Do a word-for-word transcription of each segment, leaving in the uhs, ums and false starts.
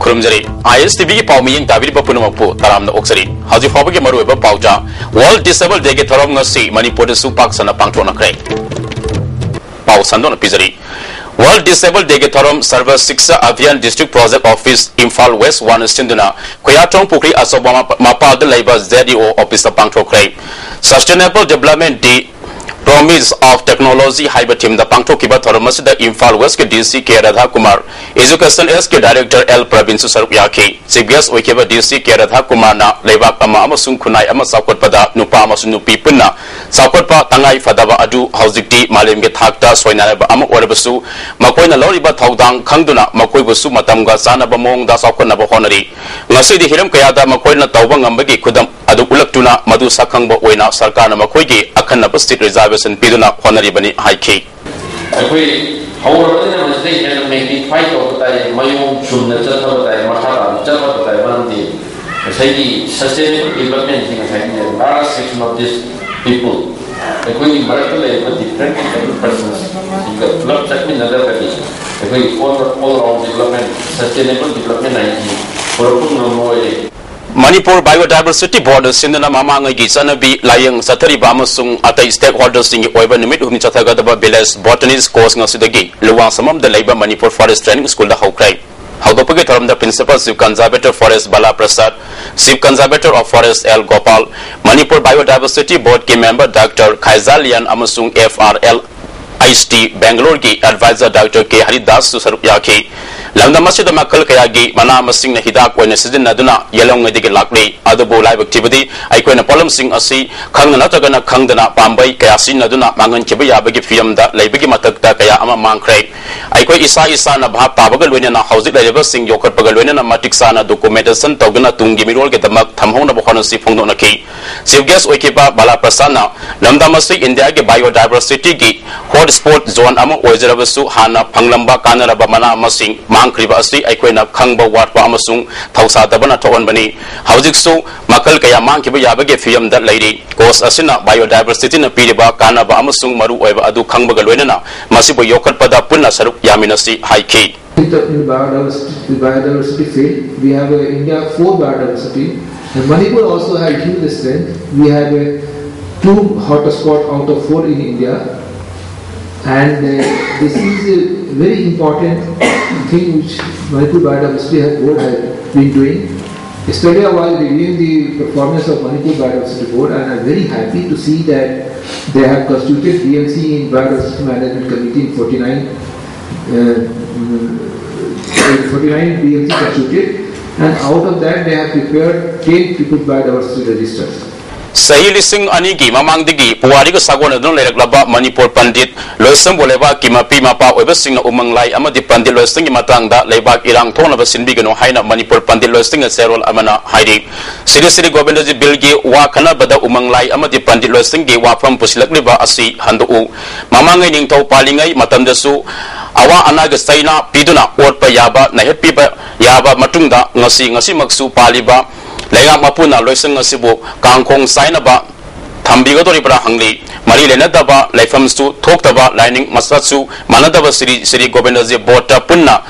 ꯈꯨꯔꯨꯝꯖꯔꯤ꯫ ꯑꯥꯏ ꯑꯦꯁ T ꯚꯤꯒꯤ ꯄꯥꯎ ꯃꯤꯠꯌꯦꯡ ꯇꯥꯕꯤꯔꯤꯕ ꯄꯨꯝꯅꯃꯛꯄꯨ ꯇꯔꯥꯝꯅ ꯑꯣꯛꯆꯔꯤ꯫ ꯍꯧꯖꯤꯛ ꯐꯥꯎꯕꯒꯤ ꯃꯔꯨꯑꯣꯏꯕ ꯄꯥꯎꯇ, World Disabled Dayꯒꯤ ꯊꯧꯔꯝ ꯉꯁꯤ ꯃꯅꯤꯄꯨꯔꯗꯁꯨ ꯄꯥꯛ ꯁꯟꯅ ꯄꯥꯡꯊꯣꯛꯅꯈ꯭ꯔꯦ꯫ ꯄꯥꯎ ꯁꯟꯗꯣꯛꯅ ꯄꯤꯖꯔꯤ꯫ World Disabled Dayꯒꯤ ꯊꯧꯔꯝ Sarva Shiksha Abhiyan District Project Office, Imphal West ꯋꯥꯅ ꯁꯤꯟꯗꯨꯅ ꯈꯨꯌꯥꯊꯣꯡ ꯄꯨꯈ꯭ꯔꯤ ꯑꯆꯧꯕ ꯃꯄꯥ-, ꯃꯄꯥꯜꯗ ꯂꯩꯕ Z D O officeꯇ ꯄꯥꯡꯊꯣꯛꯈ꯭ꯔꯦ꯫ Sustainable Development Day, Promise of Technology ꯍꯥꯏꯕ themeꯗ ꯄꯥꯡꯊꯣꯛꯈꯤꯕ ꯊꯧꯔꯝ ꯑꯁꯤꯗ Imphal Westꯀꯤ D C K ꯔꯥꯙꯥꯀꯨꯃꯥꯔ, Education Sꯀꯤ Director L ꯄ꯭ꯔꯕꯤꯟꯁꯨ ꯁꯔꯨꯛ ꯌꯥꯈꯤ꯫ Chief Guest ꯑꯣꯏꯈꯤꯕ D C K ꯔꯥꯙꯥꯀꯨꯃꯥꯔꯅ ꯂꯩꯕꯥꯛ ꯑꯃ ꯑꯃꯁꯨꯡ ꯈꯨꯟꯅꯥꯏ ꯑꯃ ꯆꯥꯎꯈꯠꯄꯗ ꯅꯨꯄꯥ ꯑꯃꯁꯨꯡ ꯅꯨꯄꯤ ꯄꯨꯟꯅ ꯆꯥꯎꯈꯠꯄ ꯇꯉꯥꯏ ꯐꯗꯕ ꯑꯗꯨ ꯍꯧꯖꯤꯛꯇꯤ ꯃꯥꯂꯦꯝꯒꯤ ꯊꯥꯛꯇ ꯁꯣꯏꯅꯥꯏꯔꯕ ꯑꯃ ꯑꯣꯏꯔꯕꯁꯨ, ꯃꯈꯣꯏꯅ ꯂꯧꯔꯤꯕ ꯊꯧꯗꯥꯡ ꯈꯪꯗꯨꯅ ꯃꯈꯣꯏꯕꯨꯁꯨ ꯃꯇꯝꯒ ꯆꯥꯟꯅꯕ ꯃꯑꯣꯡꯗ ꯆꯥꯎꯈꯠꯅꯕ ꯍꯣꯠꯅꯔꯤ꯫ ꯉꯁꯤꯗꯤ ꯍꯤꯔꯝ ꯀꯌꯥꯗ ꯃꯈꯣꯏꯅ ꯇꯧꯕ ꯉꯝꯕꯒꯤ ꯈꯨꯗꯝ ꯑꯗꯨ ꯎꯠꯂꯛꯇꯨꯅ, ꯃꯗꯨ ꯁꯛꯈꯪꯕ ꯑꯣꯏꯅ ꯁꯔꯀꯥꯔꯅ ꯃꯈꯣꯏꯒꯤ ꯑꯈꯟꯅꯕ seat reservation ꯄꯤꯗꯨꯅ ꯍꯣꯠꯅꯔꯤꯕꯅꯤ ꯍꯥꯏꯈꯤ꯫ ꯑꯩꯈꯣꯏ ꯍꯧꯔꯕꯅꯤꯅ ꯃꯁꯤꯗꯩ ꯍꯦꯟꯅ magnify ꯇꯧꯕ ꯇꯥꯏ, ꯃꯑꯣꯡ ꯆꯨꯝꯅ ꯆꯠꯊꯕ ꯇꯥꯏ, ꯃꯈꯥ ꯇꯥꯅ ꯆꯠꯊꯕ ꯇꯥꯏ꯫ ꯃꯔꯝꯗꯤ ꯉꯁꯥꯏꯒꯤ sustainable developmentꯁꯤ ꯉꯁꯥꯏꯒꯤ large section of this people, ꯑꯩꯈꯣꯏꯒꯤ ꯃꯔꯛꯇ ꯂꯩꯔꯤꯕ different disabled personsꯁꯤꯡꯒ ꯄꯨꯂꯞ ꯆꯠꯃꯤꯟꯅꯗ꯭ꯔꯒꯗꯤ ꯑꯩꯈꯣꯏ all, all round development, sustainable development ꯍꯥꯏꯁꯤ ꯄꯨꯔꯛꯄ ꯉꯝꯃꯣꯏ꯫ ꯃꯅꯤꯄꯨꯔ Biodiversity Boardꯅ ꯁꯤꯟꯗꯨꯅ ꯃꯃꯥꯡꯉꯩꯒꯤ ꯆꯠꯅꯕꯤ, ꯂꯥꯏꯌꯦꯡ ꯆꯠꯊꯔꯤꯕ ꯑꯃꯁꯨꯡ ꯑꯇꯩ stakeholderꯁꯤꯡꯒꯤ ꯑꯣꯏꯕ ꯅꯨꯃꯤꯠ ꯍꯨꯝꯅꯤ ꯆꯠꯊꯒꯗꯕ Village Botanist Course ꯉꯁꯤꯗꯒꯤ ꯂꯨꯋꯥꯡꯁꯝꯕꯝꯗ ꯂꯩꯕ ꯃꯅꯤꯄꯨꯔ Forest Training Schoolꯗ ꯍꯧꯈ꯭ꯔꯦ꯫ ꯍꯧꯗꯣꯛꯄꯒꯤ ꯊꯧꯔꯝꯗ Principal Chief Conservator Forest Bala Prasad, Chief Conservator of Forest L Gopal, Manipur Biodiversity Boardꯀꯤ member Doctor ꯈꯥꯏꯖꯥꯂꯤꯌꯥꯟ ꯑꯃꯁꯨꯡ F R L H T Bangaloreꯒꯤ advisor Doctor K ꯍꯔꯤꯗꯥꯁꯁꯨ ꯁꯔꯨꯛ ꯌꯥꯈꯤ꯫ ꯂꯝꯗꯝ ꯑꯁꯤꯗ ꯃꯈꯜ ꯀꯌꯥꯒꯤ ꯃꯅꯥ ꯃꯁꯤꯡꯅ ꯍꯤꯗꯥꯛ ꯑꯣꯏꯅ ꯁꯤꯖꯤꯟꯅꯗꯨꯅ ꯌꯦꯜꯍꯧꯉꯩꯗꯒꯤ ꯂꯥꯛꯂꯤ꯫ ꯑꯗꯨꯕꯨ ꯂꯥꯏꯕꯛ ꯊꯤꯕꯗꯤ ꯑꯩꯈꯣꯏꯅ ꯄꯣꯠꯂꯝꯁꯤꯡ ꯑꯁꯤ ꯈꯪꯅ ꯅꯠꯇ꯭ꯔꯒꯅ ꯈꯪꯗꯅ ꯄꯥꯝꯕꯩ ꯀꯌꯥ ꯁꯤꯖꯤꯟꯅꯗꯨꯅ ꯃꯥꯡꯍꯟꯈꯤꯕ ꯌꯥꯕꯒꯤ ꯐꯤꯚꯝꯗ ꯂꯩꯕꯒꯤ ꯃꯊꯛꯇ ꯀꯌꯥ ꯑꯃ ꯃꯥꯡꯈ꯭ꯔꯦ꯫ ꯑꯩꯈꯣꯏ ꯏꯁꯥ ꯏꯁꯥꯅ ꯚꯥꯞ ꯇꯥꯕꯒ ꯂꯣꯏꯅꯅ ꯍꯧꯖꯤꯛ ꯂꯩꯔꯤꯕꯁꯤꯡ ꯌꯣꯛꯈꯠꯄꯒ ꯂꯣꯏꯅꯅ ꯃꯇꯤꯛ ꯆꯥꯅ documentation ꯇꯧꯗꯨꯅ ꯇꯨꯡꯒꯤ ꯃꯤꯔꯣꯜꯒꯤꯗꯃꯛ ꯊꯝꯍꯧꯅꯕ ꯍꯣꯠꯅꯁꯤ ꯐꯣꯡꯗꯣꯛꯅꯈꯤ꯫ Chief Guest ꯑꯣꯏꯈꯤꯕ ꯕꯂꯥ ꯄ꯭ꯔꯁꯥꯗꯅ ꯂꯝꯗꯝ ꯑꯁꯤ ꯏꯟꯗꯤꯌꯥꯒꯤ Biodiversityꯒꯤ hotspot zone ꯑꯃ ꯑꯣꯏꯖꯔꯕꯁꯨ ꯍꯥꯟꯅ ꯐꯪꯂꯝꯕ ꯀꯥꯟꯅꯔꯕ ꯃꯅꯥ ꯃꯁꯤꯡ ꯃꯥꯡꯈ꯭ꯔꯤꯕ ꯑꯁꯤ ꯑꯩꯈꯣꯏꯅ ꯈꯪꯕ ꯋꯥꯠꯄ ꯑꯃꯁꯨꯡ ꯊꯧꯁꯥꯗꯕꯅ ꯊꯣꯛꯍꯟꯕꯅꯤ꯫ ꯍꯧꯖꯤꯛꯁꯨ ꯃꯈꯜ ꯀꯌꯥ ꯃꯥꯡꯈꯤꯕ ꯌꯥꯕꯒꯤ ꯐꯤꯚꯝꯗ ꯂꯩꯔꯤ꯫ Course ꯑꯁꯤꯅ Biodiversityꯅ ꯄꯤꯔꯤꯕ ꯀꯥꯟꯅꯕ ꯑꯃꯁꯨꯡ ꯃꯔꯨꯑꯣꯏꯕ ꯑꯗꯨ ꯈꯪꯕꯒ ꯂꯣꯏꯅꯅ ꯃꯁꯤꯕꯨ ꯌꯣꯛꯈꯠꯄꯗ ꯄꯨꯟꯅ ꯁꯔꯨꯛ ꯌꯥꯃꯤꯟꯅꯁꯤ ꯍꯥꯏꯈꯤ꯫ In the biodiversity, biodiversity field, we have uh, India four biodiversity, and Manipur also has huge strength. We have uh, two hotspot out of four in India, and uh, this is a very important thing which Manipur Biodiversity Board has been doing. Yesterday I was reviewing the performance of Manipur Biodiversity Board, and I'm very happy to see that they have constituted B M C in Biodiversity Management Committee in forty-nine, uh, mm, forty-nine B M C constituted, and out of that they have prepared ten people's biodiversity registers. ꯆꯍꯤ ꯂꯤꯁꯤꯡ ꯑꯅꯤꯒꯤ ꯃꯃꯥꯡꯗꯒꯤ ꯄꯨꯋꯥꯔꯤꯒ ꯁꯥꯒꯣꯟꯅꯗꯨꯅ ꯂꯩꯔꯛꯂꯕ ꯃꯅꯤꯄꯨꯔ ꯄꯟꯗꯤꯠ ꯂꯣꯏꯁꯪꯕꯨ ꯂꯩꯕꯥꯛꯀꯤ ꯃꯄꯤ ꯃꯄꯥ ꯑꯣꯏꯕꯁꯤꯡꯅ ꯎꯃꯪ ꯂꯥꯏ ꯑꯃꯗꯤ ꯄꯟꯗꯤꯠ ꯂꯣꯏꯁꯪꯒꯤ ꯃꯇꯥꯡꯗ ꯂꯩꯕꯥꯛ ꯏꯔꯥꯡ ꯊꯣꯛꯅꯕ ꯁꯤꯟꯕꯤꯒꯅꯨ ꯍꯥꯏꯅ ꯃꯅꯤꯄꯨꯔ ꯄꯟꯗꯤꯠ ꯂꯣꯏꯁꯪꯒꯤ ꯆꯦꯔꯣꯜ ꯑꯃꯅ ꯍꯥꯏꯔꯤ꯫ ꯁ꯭ꯔꯤ ꯁ꯭ꯔꯤ ꯒꯣꯕꯤꯟꯗꯖꯤ ꯕꯤꯜꯒꯤ ꯋꯥ ꯈꯟꯅꯕꯗ ꯎꯃꯪ ꯂꯥꯏ ꯑꯃꯗꯤ ꯄꯟꯗꯤꯠ ꯂꯣꯏꯁꯪꯒꯤ ꯋꯥꯐꯝ ꯄꯨꯁꯤꯜꯂꯛꯂꯤꯕ ꯑꯁꯤ ꯍꯟꯗꯣꯛꯎ꯫ ꯃꯃꯥꯡꯉꯩ ꯅꯤꯡꯊꯧ ꯄꯥꯜꯂꯤꯉꯩ ꯃꯇꯝꯗꯁꯨ ꯑꯋꯥ ꯑꯅꯥꯒꯤ ꯆꯩꯅꯥ ꯄꯤꯗꯨꯅ ꯑꯣꯠꯄ ꯌꯥꯕ, ꯅꯩꯍꯠꯄꯤꯕ ꯌꯥꯕ ꯃꯇꯨꯡꯗ ꯉꯁꯤ, ꯉꯁꯤꯃꯛꯁꯨ ꯄꯥꯜꯂꯤꯕ ꯂꯩꯉꯥꯛ ꯃꯄꯨꯅ ꯂꯣꯏꯁꯪ ꯑꯁꯤꯕꯨ ꯀꯥꯡꯈꯣꯡ ꯆꯥꯏꯅꯕ ꯊꯝꯕꯤꯒꯗꯧꯔꯤꯕ꯭ꯔꯥ ꯍꯪꯂꯤ꯫ ꯃꯔꯤ ꯂꯩꯅꯗꯕ ꯂꯩꯐꯝꯁꯨ ꯊꯣꯛꯇꯕ, ꯂꯥꯏꯅꯤꯡ ꯃꯁꯛꯁꯨ ꯃꯥꯟꯅꯗꯕ ꯁ꯭ꯔꯤ ꯁ꯭ꯔꯤ ꯒꯣꯕꯤꯟꯗꯖꯤ ꯕꯣꯔꯗꯇ ꯄꯨꯟꯅ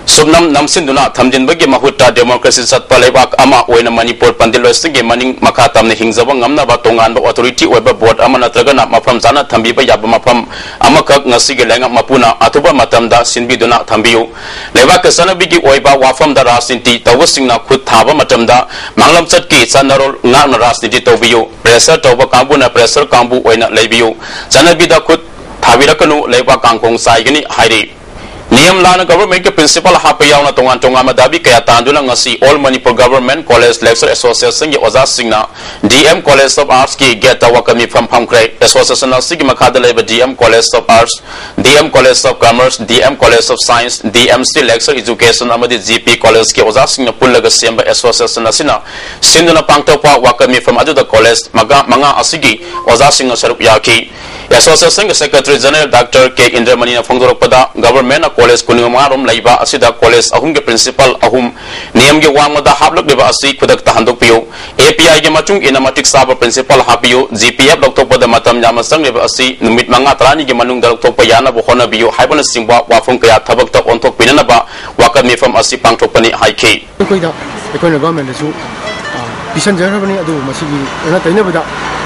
ꯁꯨꯞꯅꯝ ꯅꯝꯁꯤꯟꯗꯨꯅ ꯊꯝꯖꯤꯟꯕꯒꯤ ꯃꯍꯨꯠꯇ democracy ꯆꯠꯄ ꯂꯩꯕꯥꯛ ꯑꯃ ꯑꯣꯏꯅ ꯃꯅꯤꯄꯨꯔ ꯄꯟꯗꯤꯠ ꯂꯣꯏꯁꯪꯒꯤ ꯃꯅꯤꯡ ꯃꯈꯥ ꯇꯝꯅ ꯍꯤꯡꯖꯕ ꯉꯝꯅꯕ ꯇꯣꯉꯥꯟꯕ authority ꯑꯣꯏꯕ ꯕꯣꯔꯗ ꯑꯃ ꯅꯠꯇ꯭ꯔꯒꯅ ꯃꯐꯝ ꯆꯥꯅ ꯊꯝꯕꯤꯕ ꯌꯥꯕ ꯃꯐꯝ ꯑꯃꯈꯛ ꯉꯁꯤꯒꯤ ꯂꯩꯉꯥꯛ ꯃꯄꯨꯅ ꯑꯊꯨꯕ ꯃꯇꯝꯗ ꯁꯤꯟꯕꯤꯗꯨꯅ ꯊꯝꯕꯤꯌꯨ꯫ ꯂꯩꯕꯥꯛꯀꯤ ꯆꯠꯅꯕꯤꯒꯤ ꯑꯣꯏꯕ ꯋꯥꯐꯝꯗ ꯔꯥꯖꯅꯤꯇꯤ ꯇꯧꯕꯁꯤꯡꯅ ꯈꯨꯠ ꯊꯥꯕ ꯃꯇꯝꯗ ꯃꯥꯡꯂꯝꯆꯠꯀꯤ ꯆꯠꯅꯔꯣꯜ ꯉꯥꯛꯅ ꯔꯥꯖꯅꯤꯇꯤ ꯇꯧꯕꯤꯌꯨ꯫ Pressure ꯇꯧꯕ ꯀꯥꯡꯕꯨꯅ pressure ꯀꯥꯡꯕꯨ ꯑꯣꯏꯅ ꯂꯩꯕꯤꯌꯨ꯫ ꯆꯠꯅꯕꯤꯗ ꯈꯨꯠ ꯊꯥꯕꯤꯔꯛꯀꯅꯨ, ꯂꯩꯕꯥꯛ ꯀꯥꯡꯈꯣꯡ ꯆꯥꯏꯒꯅꯤ ꯍꯥꯏꯔꯤ꯫ ꯅꯤꯌꯝ ꯂꯥꯟꯅ governmentꯀꯤ principle ꯍꯥꯞꯄ ꯌꯥꯎꯅ ꯇꯣꯉꯥꯟ ꯇꯣꯉꯥꯟꯕ ꯗꯥꯕꯤ ꯀꯌꯥ ꯇꯥꯟꯗꯨꯅ ꯉꯁꯤ All Manipur Government College Lecturer Associationꯒꯤ ꯑꯣꯖꯥꯁꯤꯡꯅ D M College of Artsꯀꯤ gateꯇ ꯋꯥꯀꯠ ꯃꯤꯐꯝ ꯐꯝꯈ꯭ꯔꯦ꯫ Association ꯑꯁꯤꯒꯤ ꯃꯈꯥꯗ ꯂꯩꯕ D M College of Arts, D M College of Commerce, D M College of Science, D M C Lecturer Education ꯑꯃꯗꯤ G P Collegeꯀꯤ ꯑꯣꯖꯥꯁꯤꯡꯅ ꯄꯨꯜꯂꯒ ꯁꯦꯝꯕ association ꯑꯁꯤꯅ ꯁꯤꯟꯗꯨꯅ ꯄꯥꯡꯊꯣꯛꯄ ꯋꯥꯀꯠ ꯃꯤꯐꯝ ꯑꯗꯨꯗ college ꯃꯉꯥ, ꯃꯉꯥ ꯑꯁꯤꯒꯤ ꯑꯣꯖꯥꯁꯤꯡꯅ ꯁꯔꯨꯛ ꯌꯥꯈꯤ꯫ Association ꯒꯤ Secretary General Doctor K ꯏꯟꯗ꯭ꯔꯃꯅꯤꯅ ꯐꯣꯡꯗꯣꯔꯛꯄꯗ, Government ꯅ college ꯀꯨꯟꯃꯉꯥ ꯔꯣꯝ ꯂꯩꯕ ꯑꯁꯤꯗ college ꯑꯍꯨꯝꯒꯤ principal ꯑꯍꯨꯝ ꯅꯤꯌꯝꯒꯤ ꯋꯥꯡꯃꯗ ꯍꯥꯞꯂꯛꯂꯤꯕ ꯑꯁꯤ ꯈꯨꯗꯛꯇ ꯍꯟꯗꯣꯛꯄꯤꯌꯨ, A P I ꯒꯤ ꯃꯇꯨꯡ ꯏꯟꯅ ꯃꯇꯤꯛ ꯆꯥꯕ principal ꯍꯥꯞꯄꯤꯌꯨ, G P F ꯂꯧꯊꯣꯛꯄꯗ ꯃꯇꯝ ꯌꯥꯝꯅ ꯆꯪꯂꯤꯕ ꯑꯁꯤ ꯅꯨꯃꯤꯠ ꯃꯉꯥ ꯇꯔꯥꯅꯤꯒꯤ ꯃꯅꯨꯡꯗ ꯂꯧꯊꯣꯛꯄ ꯌꯥꯅꯕ ꯍꯣꯠꯅꯕꯤꯌꯨ ꯍꯥꯏꯕꯅꯆꯤꯡꯕ ꯋꯥꯐꯝ ꯀꯌꯥ ꯊꯕꯛꯇ ꯑꯣꯟꯊꯣꯛꯄꯤꯅꯅꯕ ꯋꯥꯀꯠ ꯃꯤꯐꯝ ꯑꯁꯤ ꯄꯥꯡꯊꯣꯛꯄꯅꯤ ꯍꯥꯏꯈꯤ꯫ ꯑꯩꯈꯣꯏꯗ, ꯑꯩꯈꯣꯏꯅ government ꯗꯁꯨ, ꯑ, ꯄꯤꯁꯟꯖꯈ꯭ꯔꯕꯅꯤ, ꯑꯗꯨꯕꯨ ꯃꯁꯤꯒꯤ ꯑꯣꯟꯅ ꯇꯩꯅꯕꯗ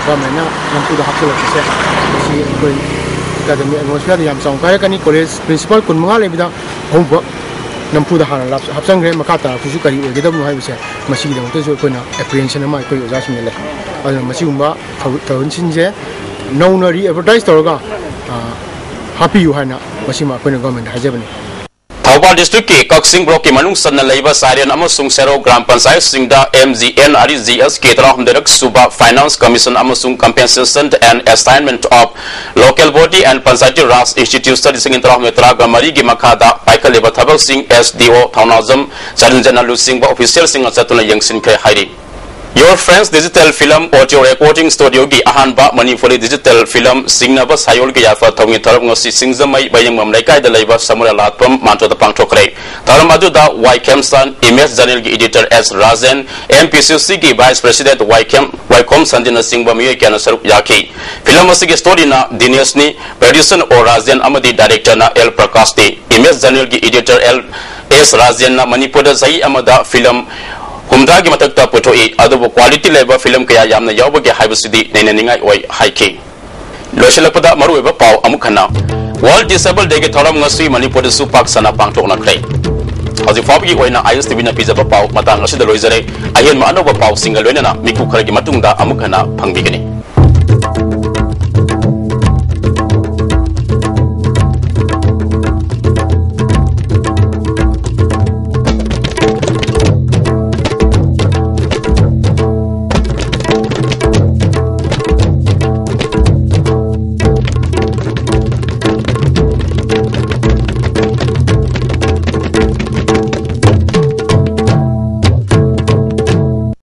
government ꯅ ꯅꯝꯐꯨꯗ ꯍꯥꯞꯆꯤꯜꯂꯛꯄꯁꯦ, ꯃꯁꯤ ꯑꯩꯈꯣꯏ academic atmosphere ꯗ ꯌꯥꯝ ꯆꯥꯎꯅ ꯀꯥꯏꯔꯛꯀꯅꯤ꯫ College principal ꯀꯨꯟꯃꯉꯥ ꯂꯩꯕꯗ ꯑꯍꯨꯝꯈꯛ ꯅꯝꯐꯨꯗ ꯍꯥꯟꯅ ꯂꯥꯞ-, ꯍꯥꯞꯆꯤꯟꯈ꯭ꯔꯦ, ꯃꯈꯥ ꯇꯥꯔꯛꯄꯁꯨ ꯀꯔꯤ ꯑꯣꯏꯒꯗꯕꯅꯣ ꯍꯥꯏꯕꯁꯦ ꯃꯁꯤꯒꯤꯗꯃꯛꯇꯁꯨ ꯑꯩꯈꯣꯏꯅ apprehension ꯑꯃ ꯑꯩꯈꯣꯏ ꯑꯣꯖꯥꯁꯤꯡꯗ ꯂꯩ꯫ ꯑꯗꯨꯅ ꯃꯁꯤꯒꯨꯝꯕ ꯊꯧ-, ꯊꯧꯔꯝꯁꯤꯡꯁꯦ ꯅꯧꯅ re-advertise ꯇꯧꯔꯒ, ꯑ, ꯍꯥꯞꯄꯤꯌꯨ ꯍꯥꯏꯅ ꯃꯁꯤꯃ ꯑꯩꯈꯣꯏꯅ government ꯗ ꯍꯥꯏꯖꯕꯅꯤ꯫ ꯊꯧꯕꯥꯜ district ꯀꯤ ꯀꯛꯆꯤꯡ block ꯀꯤ ꯃꯅꯨꯡ ꯆꯟꯅ ꯂꯩꯕ ꯆꯥꯏꯔꯦꯟ ꯑꯃꯁꯨꯡ ꯁꯦꯔꯧ gram ꯄꯟꯆꯥꯌꯠꯁꯤꯡꯗ M G N R G S ꯀꯤ ꯇꯔꯥꯍꯨꯝꯗꯣꯏꯔꯛ ꯁꯨꯕ Finance Commission ꯑꯃꯁꯨꯡ Compensation and Assignment of Local Body and Panchayati Raj Institutes ꯇ ꯂꯤꯁꯤꯡ ꯑꯅꯤ ꯇꯔꯥꯍꯨꯝꯗꯣꯏ ꯇꯔꯥꯒ ꯃꯔꯤꯒꯤ ꯃꯈꯥꯗ ꯄꯥꯏꯈꯠꯂꯤꯕ ꯊꯕꯛꯁꯤꯡ S D O ꯊꯧꯅꯥꯖꯝ ꯆꯔꯟꯖꯟꯅ ꯂꯨꯆꯤꯡꯕ official ꯁꯤꯡꯅ ꯆꯠꯇꯨꯅ ꯌꯦꯡꯁꯤꯟꯈ꯭ꯔꯦ ꯍꯥꯏꯔꯤ꯫ Your Friends Digital Film Audio Recording Studio ꯒꯤ ꯑꯍꯥꯟꯕ ꯃꯅꯤꯄꯨꯔꯤ digital film ꯁꯤꯡꯅꯕ ꯁꯥꯌꯣꯜꯒꯤ ꯌꯥꯏꯐ ꯊꯧꯅꯤ ꯊꯧꯔꯝ ꯉꯁꯤ ꯁꯤꯡꯖꯃꯩ ꯕꯌꯦꯡꯕꯝ ꯂꯩꯀꯥꯏꯗ ꯂꯩꯕ ꯁꯃꯨꯔꯥ ꯂꯥꯠꯐꯝ ꯃꯥꯟꯇꯣꯗ ꯄꯥꯡꯊꯣꯛꯈ꯭ꯔꯦ꯫ ꯊꯧꯔꯝ ꯑꯗꯨꯗ ꯋꯥꯏꯈꯦꯝ ꯁꯟ, Image Channel ꯒꯤ editor S Rajen, M P C C ꯒꯤ vice president ꯋꯥꯏꯈꯦꯝ, ꯋꯥꯏꯈꯣꯝ ꯁꯟꯗꯤꯅꯆꯤꯡꯕ ꯃꯤꯑꯣꯏ ꯀꯌꯥꯅ ꯁꯔꯨꯛ ꯌꯥꯈꯤ꯫ Film ꯑꯁꯤꯒꯤ story ꯅ ꯗꯤꯅꯦꯁꯅꯤ, producer O ꯔꯥꯖꯦꯟ ꯑꯃꯗꯤ director ꯅ L ꯄ꯭ꯔꯀꯥꯁꯅꯤ꯫ Image Channel ꯒꯤ editor L S ꯔꯥꯖꯦꯟꯅ ꯃꯅꯤꯄꯨꯔꯗ ꯆꯍꯤ ꯑꯃꯗ film ꯍꯨꯝꯗ꯭ꯔꯥꯒꯤ ꯃꯊꯛꯇ ꯄꯨꯊꯣꯛꯏ, ꯑꯗꯨꯕꯨ quality ꯂꯩꯕ film ꯀꯌꯥ ꯌꯥꯝꯅ ꯌꯥꯎꯕꯒꯦ ꯍꯥꯏꯕꯁꯤꯗꯤ ꯅꯩꯅꯅꯤꯡꯉꯥꯏ ꯑꯣꯏ ꯍꯥꯏꯈꯤ꯫ ꯂꯣꯏꯁꯤꯜꯂꯛꯄꯗ ꯃꯔꯨꯑꯣꯏꯕ ꯄꯥꯎ ꯑꯃꯨꯛ ꯍꯟꯅ꯫ World Disable Day ꯒꯤ ꯊꯧꯔꯝ ꯉꯁꯤ ꯃꯅꯤꯄꯨꯔꯗꯁꯨ ꯄꯥꯛ ꯁꯟꯅ ꯄꯥꯡꯊꯣꯛꯅꯈ꯭ꯔꯦ꯫ ꯍꯧꯖꯤꯛ ꯐꯥꯎꯕꯒꯤ ꯑꯣꯏꯅ I S T V ꯅ ꯄꯤꯖꯕ ꯄꯥꯎ ꯃꯇꯥꯡ ꯑꯁꯤꯗ ꯂꯣꯏꯖꯔꯦ꯫ ꯑꯍꯦꯟꯕ ꯑꯅꯧꯕ ꯄꯥꯎꯁꯤꯡꯒ ꯂꯣꯏꯅꯅ ꯃꯤꯀꯨꯞ ꯈꯔꯒꯤ ꯃꯇꯨꯡꯗ ꯑꯃꯨꯛ ꯍꯟꯅ ꯐꯪꯕꯤꯒꯅꯤ꯫